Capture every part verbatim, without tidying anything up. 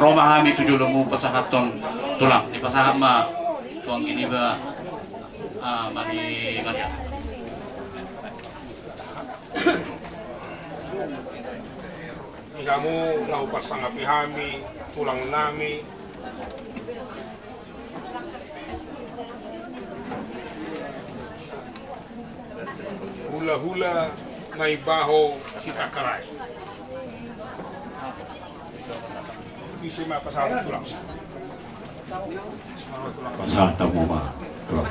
Ro ma hami tu jolomu pasahathon tulang. Dipasahat ma tu anggi niba, ah, mani, mani. Di hamu na huparsangapi hami, tulang nami. Hulahula Naibaho Sitangkaraeng. Ise ma pasahat tulang? Pasahat hamu ma tulang.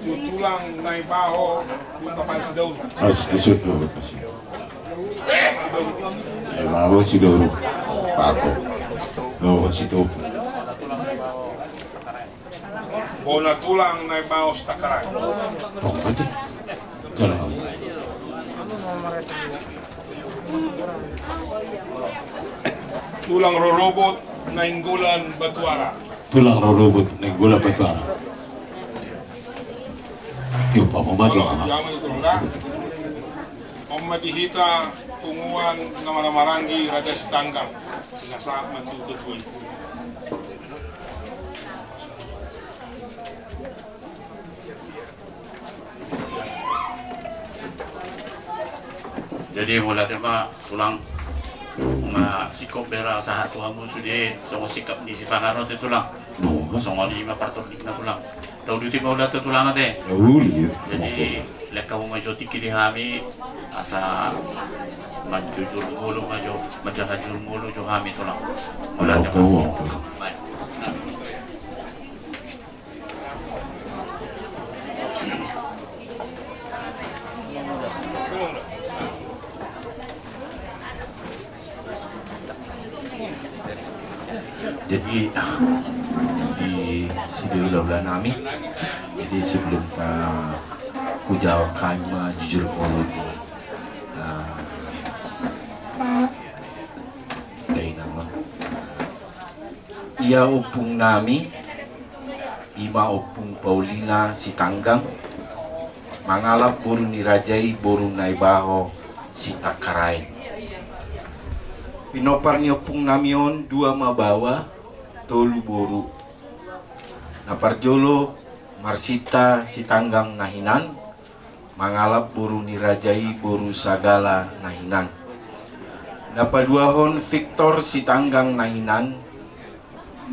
Tu tulang Naibaho, tu tulang Sidauruk. As, isut dulu kasih. Naibaho Sidauruk. Paku. Lo, situ. Bona tulang Naibaho Sitangkaraeng. Tong, ate. Jalan. Tulang rorobot Nainggolan Batuara. Tulang rorobot Nainggolan Batuara. Yo, Pak Muhammad, lo, Pak. Jaman itu, enggak? On ma di hita punguan na marhaha maranggi Raja Sitanggang. Sinasahat ma tu ketua. Jadi mauliate ma tulang, nga singkop bere sahat tu hamu sude, songon singkop ni sipanganon te tulang. Songon i ma partordingna tulang. Tauduti ma ulaonta tulang ate. Jadi lehon hamu ma jo tingki di hami, asa manjujur ngolu ma jo, manjahajur ngolu jo hami tulang. Mauliate ma. Jadi di sude hulahula nami, jadi sebelum ta, hujawab hami ma jujur ngolu di, ah, dainang on. Ia ompung nami, ima Ompung Paulina Sitanggang, mangalap boru ni raja i boru Naibaho Sitangkaraeng. Pinompar ni ompung nami on dua ma baoa, tolu boru. Na parjolo Marsinta Sitanggang na hinan, mangalap boru ni raja i boru Sagala na hinan. Na paduahon Victor Sitanggang na hinan,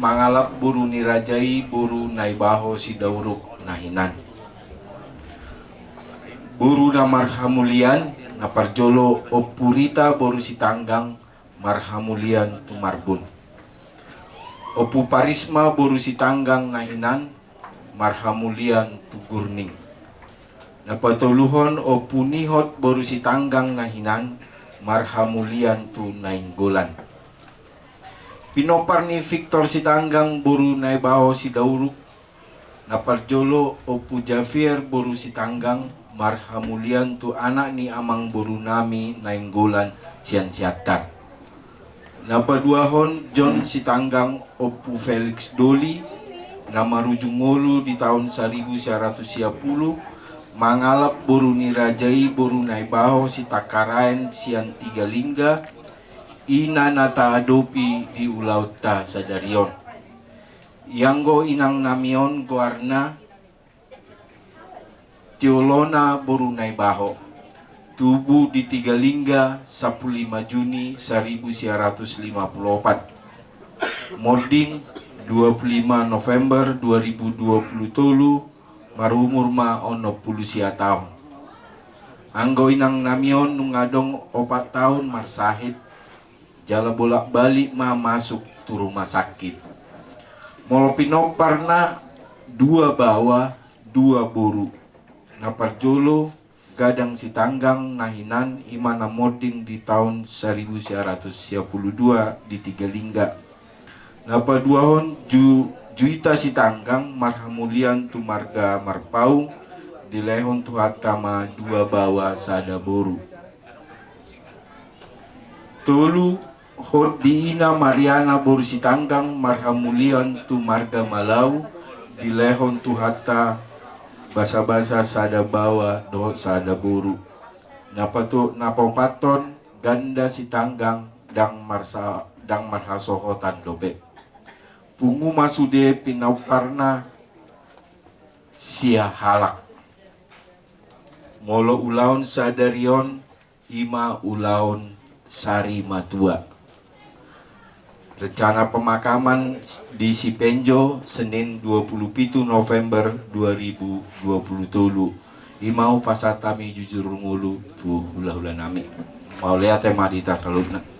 mangalap boru ni raja i boru Naibaho Sidauruk na hinan. Boru na marhamulian, na parjolo Ompu Rita boru Sitanggang, marhamulian tu Marbun. Ompu Parisma boru Sitanggang na hinan, marhamulian tu Gurning. Na patoluhon Ompu Nihot boru Sitanggang na hinan, marhamulian tu Nainggolan. Pinompar ni Victor Sitanggang boru Naibaho Sidauruk, na parjolo Ompu Javier boru Sitanggang, marhamulian tu anak ni amangboru nami Nainggolan sian Siantar. Na paduahon John Sitanggang Ompu Felix Doli, na marujung ngolu di taon saribu sia ratus sia pulu, mangalap boru ni raja i boru Naibaho Sitangkaraeng sian Tigalingga, ina na taadopi di ulaonta sadari on. Ianggo inang nami on goarna Tiolona boru Naibaho, tubu di Tigalingga sampulu lima Juni saribu sia ratus lima pulu opat, monding dua pulu lima November dua ribu dua pulu tolu, marumur ma onom pulu sia taon. Anggo inang nami on nunga adong opat taon marsahit, jala bolak-balik ma masuk tu rumah sakit. Molo pinomparna, dua baoa, dua boru. Na parjolo Gadang Sitanggang na hinan, ima na monding di taon saribu sia ratus sia pulu dua di Tigalingga. Na paduahon Ju-, Juita Sitanggang, marhamulian tu marga Marpaung, dilehon Tuhanta ma dua baoa sada boru. Tolu, hot di ina Mariana boru Sitanggang, marhamulian tu marga Malau, dilehon Tuhanta basabasa sada baoa dohot sada boru. Na pato-, na paopathon ganda Sitanggang, ndang marsa-, ndang marhasohotan dope. Pungu ma sude pinaungkarna sia halak. Molo ulaon sadari on, i ma ulaon sari matua. Rencana pemakaman di Sipenjo, Senin dua puluh pitu November dua ribu dua puluh tolu. I ma hupasahat hami jujur ngolu tu hulahula nami. Mauliate ma di hita saluhutna.